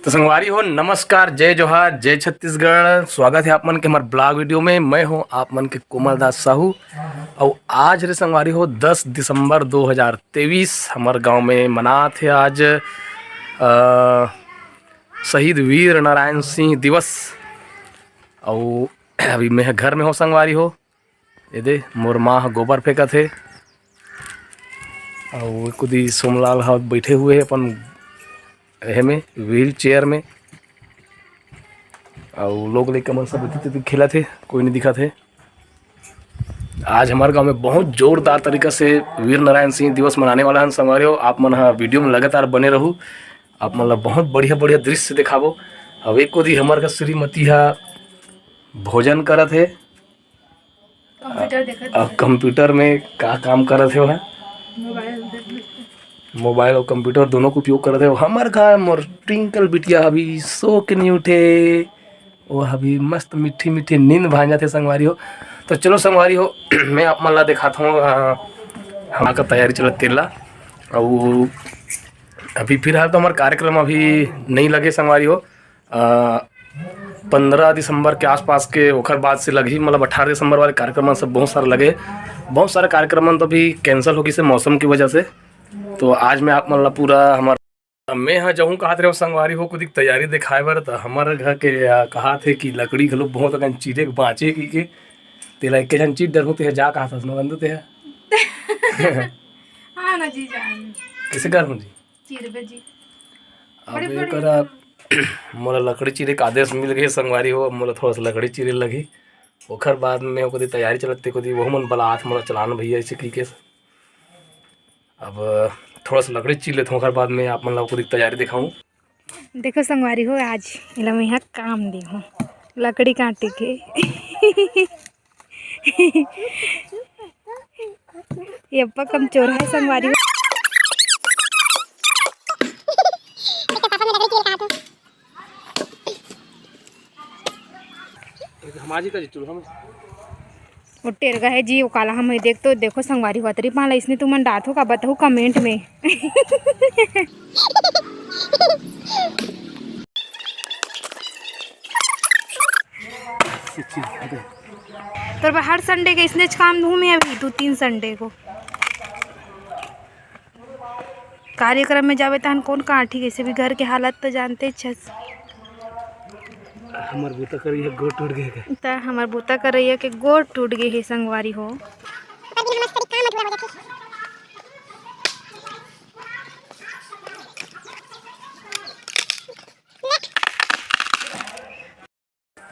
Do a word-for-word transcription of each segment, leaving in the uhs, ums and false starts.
तो संगवारी हो, नमस्कार, जय जोहार, जय छत्तीसगढ़। स्वागत है आप मन के हमारे ब्लॉग वीडियो में। मैं हूँ आप मन के कोमल दास साहू। और आज रे संगवारी हो, दस दिसंबर दो हज़ार तेईस, हमारे गांव में मनात है आज अ, शहीद वीर नारायण सिंह दिवस। और अभी मैं घर में हो संगवारी हो, ये दे मोर माँ ह गोबर फेंकत हे। और कुदी सोमलाल ह बैठे हुए हे अपन एहे में, व्हील चेयर में। और लोग लइका मन सब एती तेती खेलत हे, कोई नहीं दिखत हे। आज हमारे गांव में बहुत जोरदार तरीका से वीर नारायण सिंह दिवस मनाने वाला हन संगवारी हो। आप मन ह वीडियो में लगातार बने रहू, आप मन ला बहुत बढ़िया बढ़िया दृश्य दिखाबो। अब एक कोदी हमर घर श्रीमती ह भोजन करत हे। कंप्यूटर देखत अब हे। कंप्यूटर में का काम करत हे वह? मोबाइल देखत हे। मोबाइल और कंप्यूटर दोनों के उपयोग करत हे। हमर घर मोर ट्विंकल बिटिया अभी सो के नहीं उठे, वो अभी मस्त मीठी मीठी नींद भांजत हे संगवारी हो। तो चलो संगवारी हो, मैं आप मन ला दिखात हूँ, अ, हमार का तैयारी चलत तेला। और अभी फिलहाल तो हमार कार्यक्रम अभी नहीं लगे संगवारी हो, अ, पंद्रह दिसंबर के आसपास के ओखर बाद से लगही, मतलब अठारह दिसंबर वाले कार्यक्रम मन सब बहुत सारे लगे। बहुत सारे कार्यक्रम मन तो अभी कैंसिल हो गिस हे मौसम की वजह से। तो आज मैं आप मन ला पूरा हमार, मैं ह जहूँ कहत रहे संगवारी हो कुदिक तैयारी दिखाए बर, त हमर घर के, अ, कहत हे कि लकड़ी घलो बहुत अकन चीरे के बाँचे कि के, तेला एके झन चीर डरहूँ, तेहा जा कहत हस न बंधु तेहा। हाँ ना जी जान। कइसे करहूँ जी? चीरबे जी। अब बड़े बड़े एकरा मोला लकड़ी चीरे के आदेश मिल गए संगवारी हो, अब मोला थोड़ा सा लकड़ी चीरे लगही। ओखर बाद में ओकरी तैयारी चलत ते, कोदी वहू मन बलात मोला चलान भैया ऐसे कही के। अब थोड़ा सा लकड़ी चीर लेथों, ओखर बाद में आप मन ला ओकरी तैयारी दिखाऊं। देखो संगवारी हो, आज एला मैं हा काम दे हूँ लकड़ी काटे के। ये अब्बा कमजोर है संगवारी हो। हमारी का जीतू हम। वो टेरगा है जी, वो काला हम है। देख तो देखो संगवारी हो, अतरी पाला इसने तुमन डांटो का बताओ कमेंट में। तोर बर हर संडे के इसने काम दूँ मैं अभी दो तीन संडे को। कार्यक्रम में जाबे तहन कौन कांटी, कैसे भी घर के हालत तो जानते छस। हमर बूता करइया गोड़ टूट गए का? त हमर बूता करइया के गोड़ टूट गए हे संगवारी हो।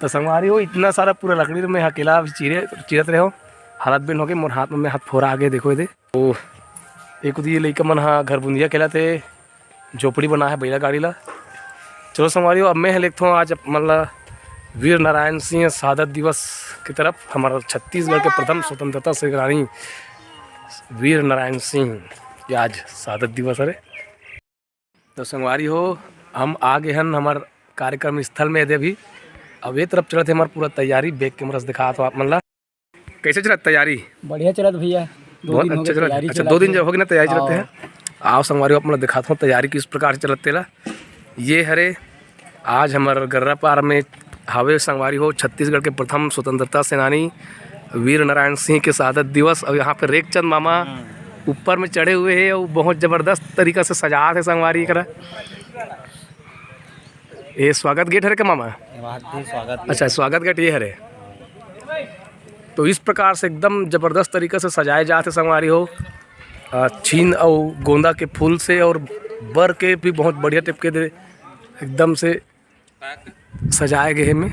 तो संगवारी हो, इतना सारा पूरा लकड़ी में अकेला अभी चीरे, चीरत रहे हो। हालत बिन हो गए, मोर हाथ में हाथ फोरा आ गए, देखो ये दे। तो एक उदी लइका मन हा घर बुंदिया खेलत हे, झोपड़ी बना है बैला गाड़ी ला। चलो संगवारी हो, अब मैं लेकथों आज आप मन ला वीर नारायण सिंह शहादत दिवस की तरफ। हमारा छत्तीसगढ़ के प्रथम स्वतंत्रता सेनानी वीर नारायण सिंह के आज शहादत दिवस हरे। तो संगवारी हो, हम आ गए हन हमार कार्यक्रम स्थल में। यदि अभी अब ये तरफ चलत हे हमार पूरा तैयारी, बैक कैमरा से दिखात हो आप मन ला। कैसे चलत तैयारी? बढ़िया चलत भैया, दो बहुत दिन हो अच्छा गए चलत। तैयारी अच्छा, चलत दो दिन हे। जब हो गए ना तैयारी चलत हे। हाँ। आओ संगवारी हो, आप मन ला दिखात हो तैयारी किस प्रकार से चलत तेला। ये हरे आज हमर गर्रापार में हावे संगवारी हो, छत्तीसगढ़ के प्रथम स्वतंत्रता सेनानी वीर नारायण सिंह के शहादत दिवस। और यहाँ पे रेखचंद मामा ऊपर में चढ़े हुए हैं और बहुत जबरदस्त तरीका से सजात हे संगवारी एकरा। ये स्वागत गेट हरे का मामा? स्वागत गेट। अच्छा, स्वागत गेट ये हरे। तो इस प्रकार से एकदम जबरदस्त तरीका से सजाए जात हे संगवारी हो। अ, छीन और गोंदा के फूल से और बर के भी बहुत बढ़िया टाइप के दे, एकदम से सजाए गए में।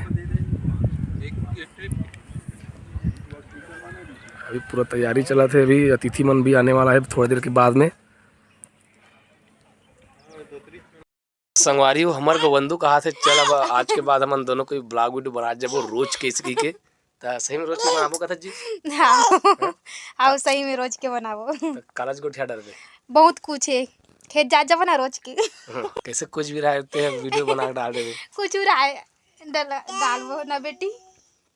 अभी पूरा तैयारी चलत हे, अभी अतिथि मन भी आने वाला है थोड़ा देर के बाद में। संगवारी हो, हमर गोवंदू कहा थे, "चल अब आज के बाद हमन दोनों कोई ब्लॉग वीडियो बना जबो रोज के इसकी के।" त सही में रोज के बनाबो कथा जी? हाँ। हाँ, सही में रोज के बनाबो। त कालज गोठिया डरबे। बहुत कुछ है, खेत जा जबो ना रोज के। हाँ, कैसे कुछ भी रहा ते वीडियो बना के डाल देबे। कुछ भी रहा है, डल-, डालबो ना बेटी।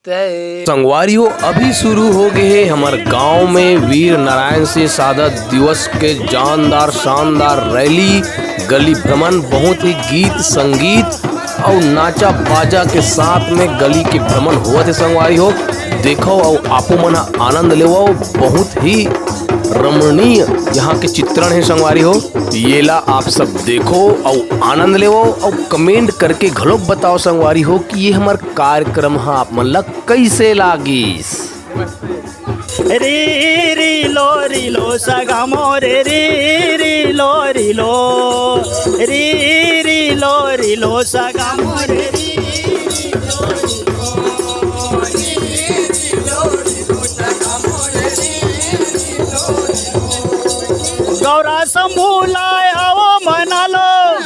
संगवारी हो, अभी शुरू हो गए हे हमर गांव में वीर नारायण सिंह सादा दिवस के जानदार शानदार रैली, गली भ्रमण। बहुत ही गीत संगीत अउ नाचा बाजा के साथ में गली के भ्रमण होवत हे संगवारी हो। देखो अउ आपो मन ह आनंद लेवो। बहुत ही रमणीय यहाँ के चित्रण हे संगवारी हो। येला आप सब देखो अउ आनंद लेवो अउ comment करके घलोक बताओ संगवारी हो कि ये हमर कार्यक्रम ह आप मन ला कइसे लागिस। री री लो री लो सगा मोरे री री लो री लो री री लो री लो सगा मोरे री। गौरा शंभू लाय आवो मना लो।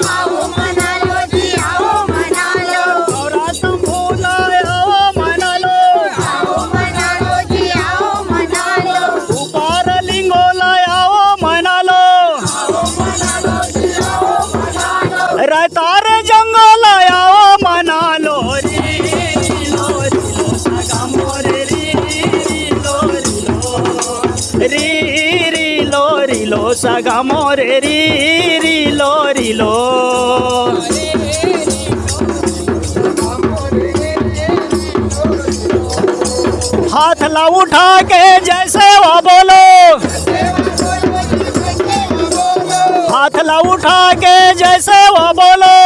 आओ मना लो जी, आओ मना लो। गौरा शंभू लाय आवो मना लो। आओ मना लो जी, आओ मना लो। उपार लिंगो लाय आवो मना लो। आओ मना लो जी, आओ मना लो। रायतार जंगल लाय आवो मना लो। री री लो री लो सगा मोरे री री लो री लो। री री लो री लो सगा मोरे री री लो री लो। हाथ ला उठा के जय सेवा बोलो। हाथ ला उठा के जय सेवा बोलो।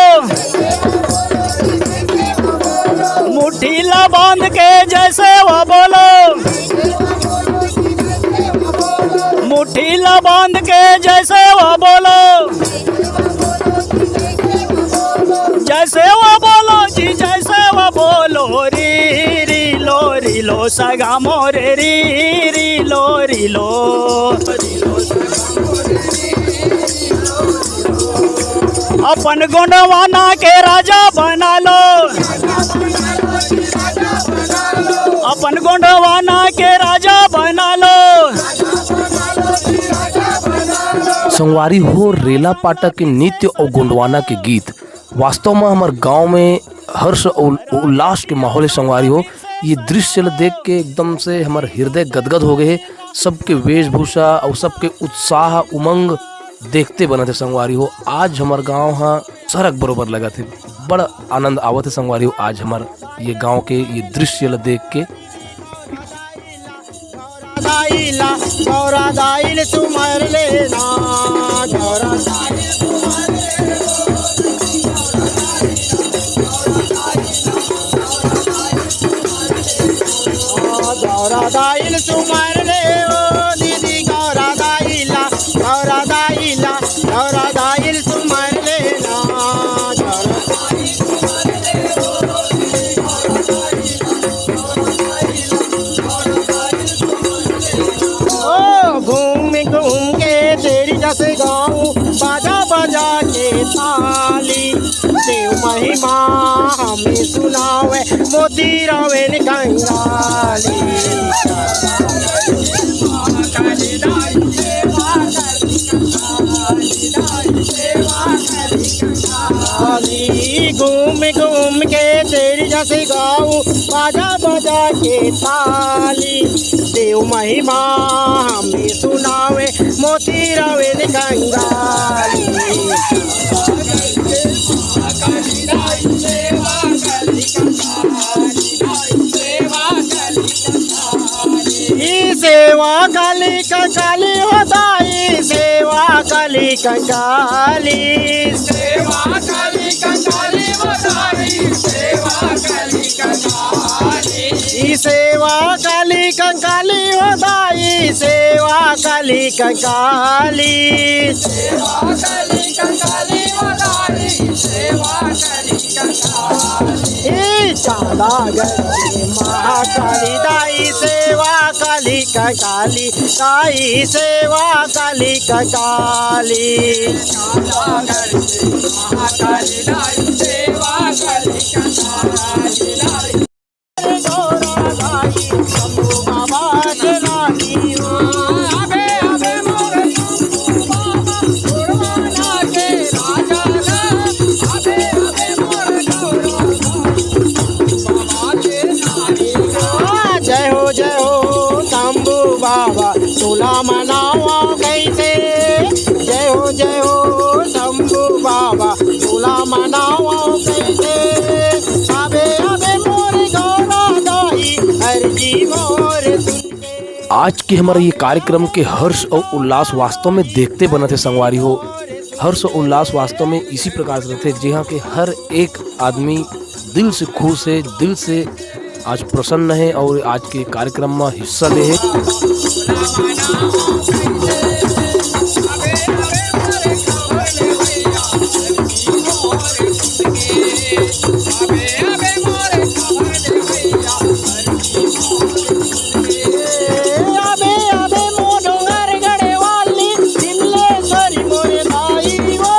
मुट्ठी ला बांध के जय सेवा बोलो। मुट्ठी ला बांध के जय सेवा बोलो। जय सेवा बोलो जी, जय सेवा बोलो। री री लो री लो सगा मोरे री री लो री लो। अपन गोंडवाना के राजा बना लो। अपन गोंडवाना के राजा बना लो। संगवारी हो, रेला पाटा के नृत्य अउ गोंडवाना के गीत, वास्तव में हमर गांव में हर्ष अउ उल्लास के माहौल हे संगवारी हो। ये दृश्य ल देख के एकदम से हमर हृदय गदगद हो गए हे। सबके वेशभूषा अउ सबके उत्साह उमंग देखते बनत हे संगवारी हो। आज हमर गांव ह सरग बरोबर लगत हे, बड़ आनंद आवत हे संगवारी हो। आज हमर ये गांव के ये दृश्य ल देख के। गौरा दाई ला, गौरा दाई ल सुमर लेना, गौरा दाई ल सुमर लेना। गौरा दाई ल सुमर ले ओ दीदी, गौरा दाई ला, गौरा दाई ला, गौरा दाई ल सुमर लेना, गौरा दाई ल सुमर ले ओ। ओ घूम घूम के तेरी जस गाऊं, बाजा बजा के ताली। देव महिमा हमें सुनावे, मोती रावेन कंगाली। घूम घूम के तेरी जस गाऊं, बाजा बजा के ताली। देव महिमा हमें सुनावे, मोती रावेन कंगाली। ई सेवा काली कंकाली हो दाई, सेवा काली कंकाली। सेवा काली कंकाली हो दाई, सेवा काली कंकाली। ई सेवा काली कंकाली हो दाई, सेवा काली कंकाली। सेवा काली कंकाली हो दाई, सेवा काली कंकाली। ए चालागंज महाकाली दाई, सेवा काली कंकाली दाई, सेवा काली कंकाली। चालागंज महाकाली दाई, सेवा काली कंकाली दाई। मनावा कैसे, जय हो जय हो शंभू बाबा, तुला मनावा कैसे। अबे अबे मोर गौरा दाई, हर जी मोर सुन के। आज के हमारे ये कार्यक्रम के हर्ष और उल्लास वास्तव में देखते बनत हे संगवारी हो। हर्ष और उल्लास वास्तव में इसी प्रकार से रहते, जहाँ के हर एक आदमी दिल से खुश है, दिल से आज प्रसन्न है और आज के कार्यक्रम में हिस्सा ले है। अबे अबे मोर डोंगरगढ़ वाली, सिमलेश्वरी मोर दाई वो।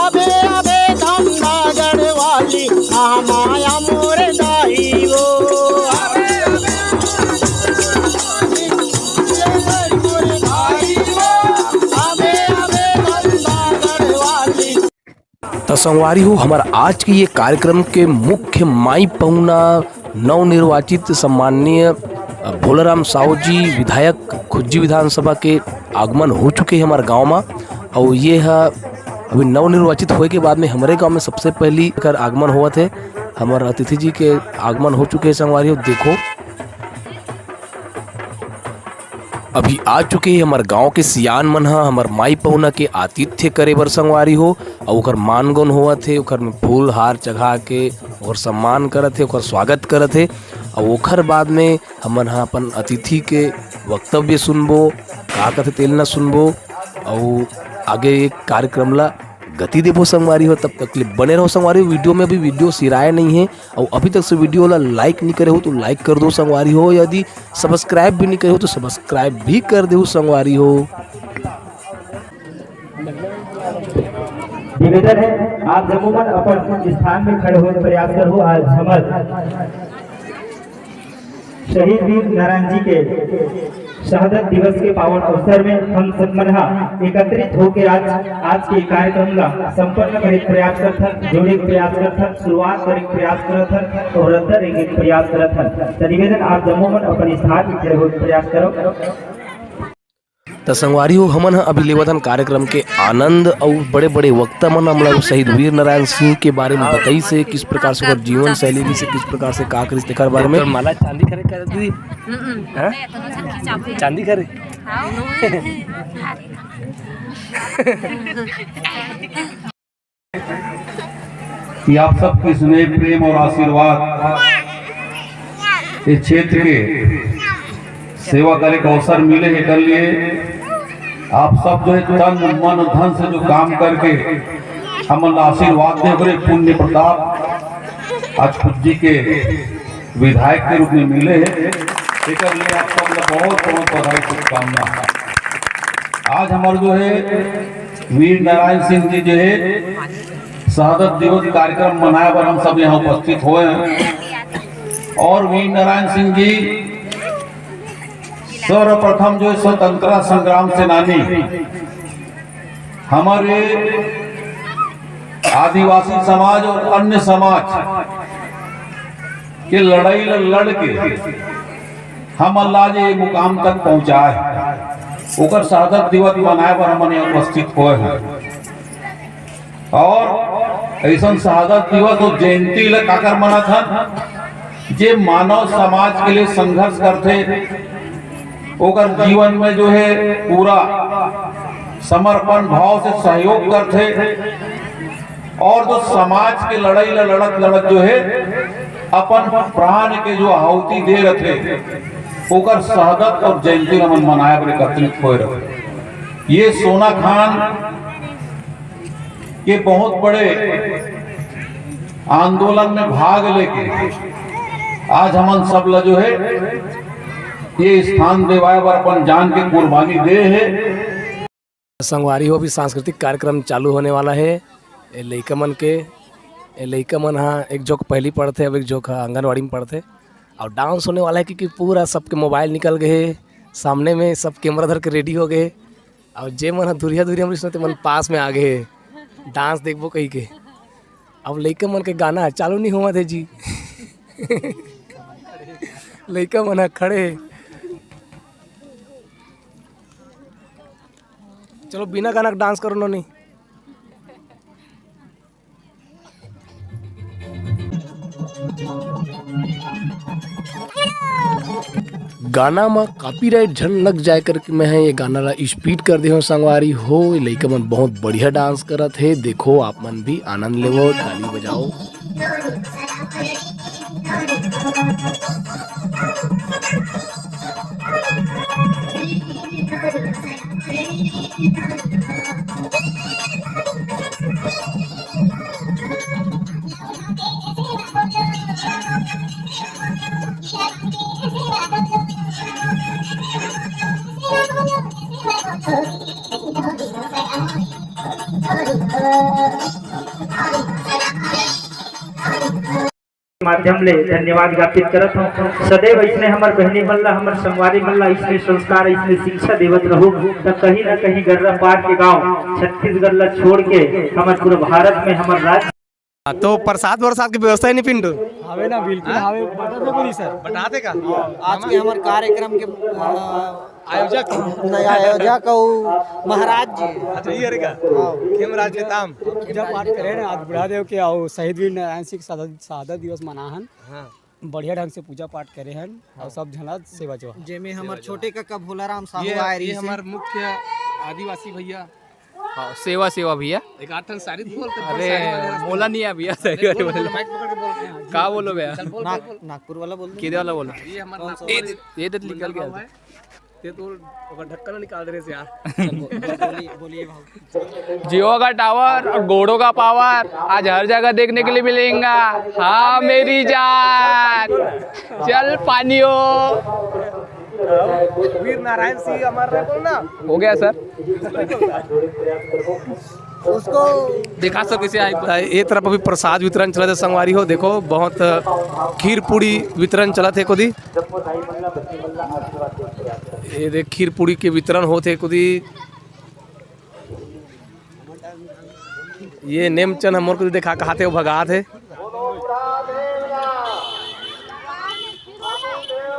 अबे अबे धमदागढ़ वाली, आ माया मोर दाई वो। अबे अबे सिमलेश्वरी मोर दाई वो। अबे अबे धमदागढ़ वाली। त संगवारी हो, हमार आज के ये कार्यक्रम के मुख्य माई पहुना नवनिर्वाचित सम्माननीय भोलाराम साहू जी, विधायक खुज्जी विधानसभा के आगमन हो चुके हैं हमारे गांव में। और ये है अभी नवनिर्वाचित होए के बाद में हमारे गांव में सबसे पहली कर आगमन हुआ थे, हमारे अतिथि जी के आगमन हो चुके हैं संगवारी हो। देखो, अभी आ चुके हे हमर गांव के सियान मन ह हमर माई पहुना के आतिथ्य करे बर संगवारी हो, अउ ओकर मानगुन होवत हे, ओकर में फूल हार चघा के ओकर सम्मान करत हे, ओकर स्वागत करत हे। अउ ओकर बाद में हमन ह अपन अतिथि के वक्तव्य सुनबो, का कथे तेल न सुनबो, अउ आगे एक कार्यक्रम ला गति देबो संगवारी हो। तब तक ले बने रहो संगवारी हो। वीडियो में अभी वीडियो सिराए नहीं है, और अभी तक से वीडियो ला लाइक नहीं करे हो तो लाइक कर दो संगवारी हो, यदि सब्सक्राइब भी नहीं करे हो तो सब्सक्राइब भी कर दो संगवारी हो। निवेदन है, आप जम्मो मन अपन स्थान में खड़े होए प्रयास करो। आज हमर शहीद वीर नारायण जी के शहादत दिवस के पावन अवसर में हम सब मन हा एकत्रित होके आज, आज के कार्यक्रम ला संपन्न करे के प्रयास करथन, जोड़े के प्रयास करथन, शुरुआत करे के प्रयास करथन और रद्दा रेंगे के प्रयास करथन। त निवेदन, आप जम्मो मन अपन स्थान में खड़े होए के प्रयास करो। त संगवारी हो, हमन ह अभी लेवत हन कार्यक्रम के आनंद, अउ बड़े-बड़े वक्ता मन हमला शहीद वीर नारायण सिंह के बारे में बताइस हे, किस प्रकार से ओकर जीवन शैली रहिस हे, किस प्रकार से का करिस तेकर बारे में। माला चांदी करे कर दीदी। हम्म। हाँ? चांदी करे। कि आप सबके स्नेह, प्रेम और आशीर्वाद इस क्षेत्र के सेवा करे के अवसर मिले, एकर लिए आप सब जो है तन, मन, धन से जो काम करके हमन ला आशीर्वाद दे, ओकरे पुण्य प्रताप आज खुद जी के विधायक के रूप में मिले हे। एकर लिए आप सब ला बहुत, बहुत बधाई, शुभकामना। आज हमार जो है वीर नारायण सिंह जी जो है शहादत दिवस कार्यक्रम मनाए बर हम सब यहाँ उपस्थित होए हैं। और वीर नारायण सिंह जी सर्वप्रथम जो स्वतंत्रता संग्राम सेनानी, हमारे आदिवासी समाज और अन्य समाज के लड़ाई ल-, लड़ के हमन ला जे मुकाम तक पहुँचाए, ओकर शहादत दिवस मनाए बर हमन यहाँ उपस्थित होए हैं। और ऐसन शहादत दिवस और जयंती ल काकर मनाथन, जे मानव समाज के लिए संघर्ष करथे, ओकर जीवन में जो है पूरा समर्पण भाव से सहयोग करथे और जो समाज के लड़ाई ल लड़त लड़त जो है अपन प्राण के जो आहुति दे रथे, ओकर शहादत और जयंती ल हमन मनाए बर एकत्रित होए रथे। ये सोना खान के बहुत बड़े आंदोलन में भाग लेके आज हमन सब ल जो है ये स्थान देवाए बर अपन जान के कुर्बानी दे हे। संगवारी हो, अभी सांस्कृतिक कार्यक्रम चालू होने वाला है। ए लइका मन के, ए लइका मन हा एक झोंक पहली पढ़थे, अब एक झोंक हा आंगनवाड़ी में पढ़थे। और डांस होने वाला है क्योंकि पूरा सबके मोबाइल निकल गए हे, सामने में सब कैमरा धर के रेडी हो गए हे। और जे मन हा दूरिया दूरिया में रिहिस, ते मन पास में आ गए हे, डांस देखबो कही के। अब लइका मन के गाना चालू नहीं होवत हे जी। लइका मन हा खड़े हे। चलो, बिना गाना के डांस करो नोनी। गाना म कॉपीराइट झन लग जाए करके मैं ह ये गाना ला स्पीड कर दे हूँ संगवारी हो। ये लइका मन बहुत बढ़िया डांस करत हे, देखो आप मन भी आनंद लेवो, ताली बजाओ। माध्यम ले धन्यवाद ज्ञापित करत हूँ। सदैव इसने हमर बहनी मन ला, हमर संगवारी मन ला इसने संस्कार, इसने शिक्षा देवत रहू, त कहीं ना कहीं गर्रा पार के गांव छत्तीसगढ़ ला छोड़ के हमर पूरा भारत में हमर राज्य हाँ, तो प्रसाद वरसाद के व्यवस्था हे नहीं पिंटू? हवे ना, बिल्कुल हाँ? हवे, बता दे बोली सर। बता दे का? आज के हमर कार्यक्रम के, अ, आयोजक? नहीं, आयोजक अउ महाराज जी। अच्छा, ये रे का? हाँ। खेमराज नेताम। पूजा पाठ करे ना, आज बुढ़ादेव के अउ शहीद वीर नारायण सिंह शहादत, शहादत दिवस मनाहन। हाँ। बढ़िया ढंग से पूजा पाठ करे हन अउ हाँ। सब झन ला सेवा जवाहर। जेमे हमर सेवा छोटे जवाहर। काका भोलाराम साहू ये, आए ये रहिस हे। हमर मुख्य आदिवासी भैया। हाँ, सेवा, सेवा भैया। एक आठ ठन शायरी बोल, तो अरे, शायरी वाले रास्ते बोला में। नहीं है भैया, अरे, शायरी बोल, बोल, बोल। माइक पकड़ के बोल। का बोलो भैया? चल, बोल, नाग-, बोल, बोल। नागपुर वाला बोल दे। केदे वाला बोलो? ये हमारा कौन सा नागपुर ये, ये तो निकल गया। हुआ है? ते तो ओकर ढक्कन निकाल दे रहे थे यार। चल, बोल, बोल, बोलिए, बोलिए भाव। Jio का टावर और गोड़ों का पावर आज हर जगह देखने के लिए मिलेगा। हाँ मेरी जान, चल पानियो। वीर नारायण सिंह अमर रहे, बोल ना। हो गया सर। उसको देखा सो कैसे आई। ये तरफ अभी प्रसाद वितरण चलत हे संगवारी हो, देखो बहुत खीर पूड़ी वितरण चलत हे कोदी। ये देख खीर पूड़ी के वितरण होत हे कोदी। ये नेमचंद हमर कोदी देखा कहात हे, वो भगात हे।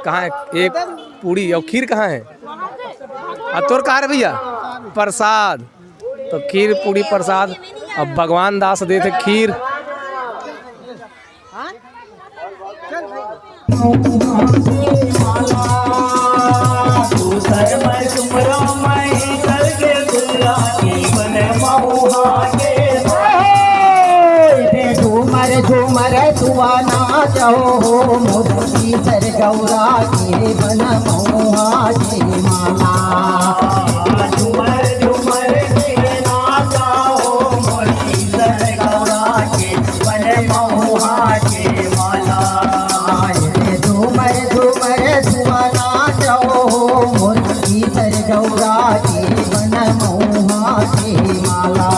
कहाँ हे एक पूड़ी अउ खीर कहाँ हे? आ तोर कहाँ रे भैया? प्रसाद। तो खीर पूड़ी प्रसाद अब भगवान दास देथे खीर। झूमर झूमर सुआ नाचो हो, मोदी सर गौरा के बन महुआ के माला। झूमर झूमर नाचो हो, मोदी सर गौरा के बन महुआ के माला। झूमर झूमर सुआ नाचो हो, मोदी सर गौरा के बन महुआ के माला।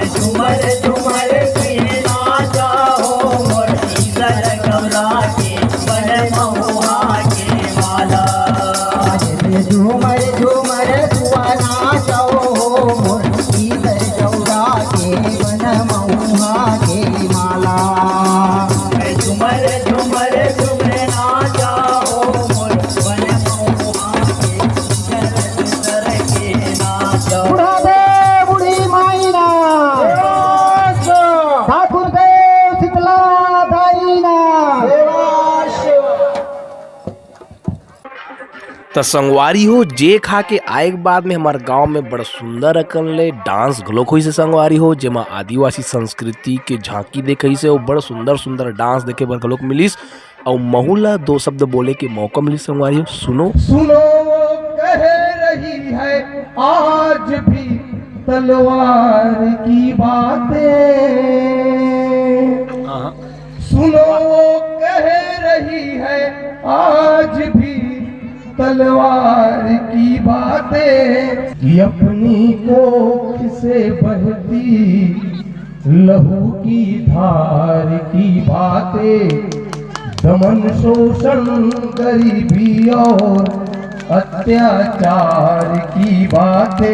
झूमर झूमर नाचो हो, मोदी सर गौरा के बन महुआ के माला। झूमर झूमर सुआ नाचो हो, मोदी सर गौरा के बन महुआ के माला। झूमर झूमर झूमर नाचो हो, मोर बन महुआ के सर सर के नाचो। बुढ़ा दे बूढ़ी माई ना। ठाकुर देव शीतला दाई ना। त संगवारी हो, जे खा के आए के बाद में हमर गांव में बड़ सुंदर अकन ले डांस घलोक होइस हे संगवारी हो, जेमा आदिवासी संस्कृति के झांकी देखाइस हे अउ बड़ सुंदर सुंदर डांस देखे बर घलोक मिलिस। अउ महू ला दो शब्द बोले के मौका मिलिस संगवारी हो, सुनो। सुनो वो कह रही है आज भी तलवार की बातें। हाँ, हाँ। सुनो वो कह रही है आज भी तलवार की बातें, कि अपनी कोख से बहती लहू की धार की बातें, दमन शोषण गरीबी और अत्याचार की बातें।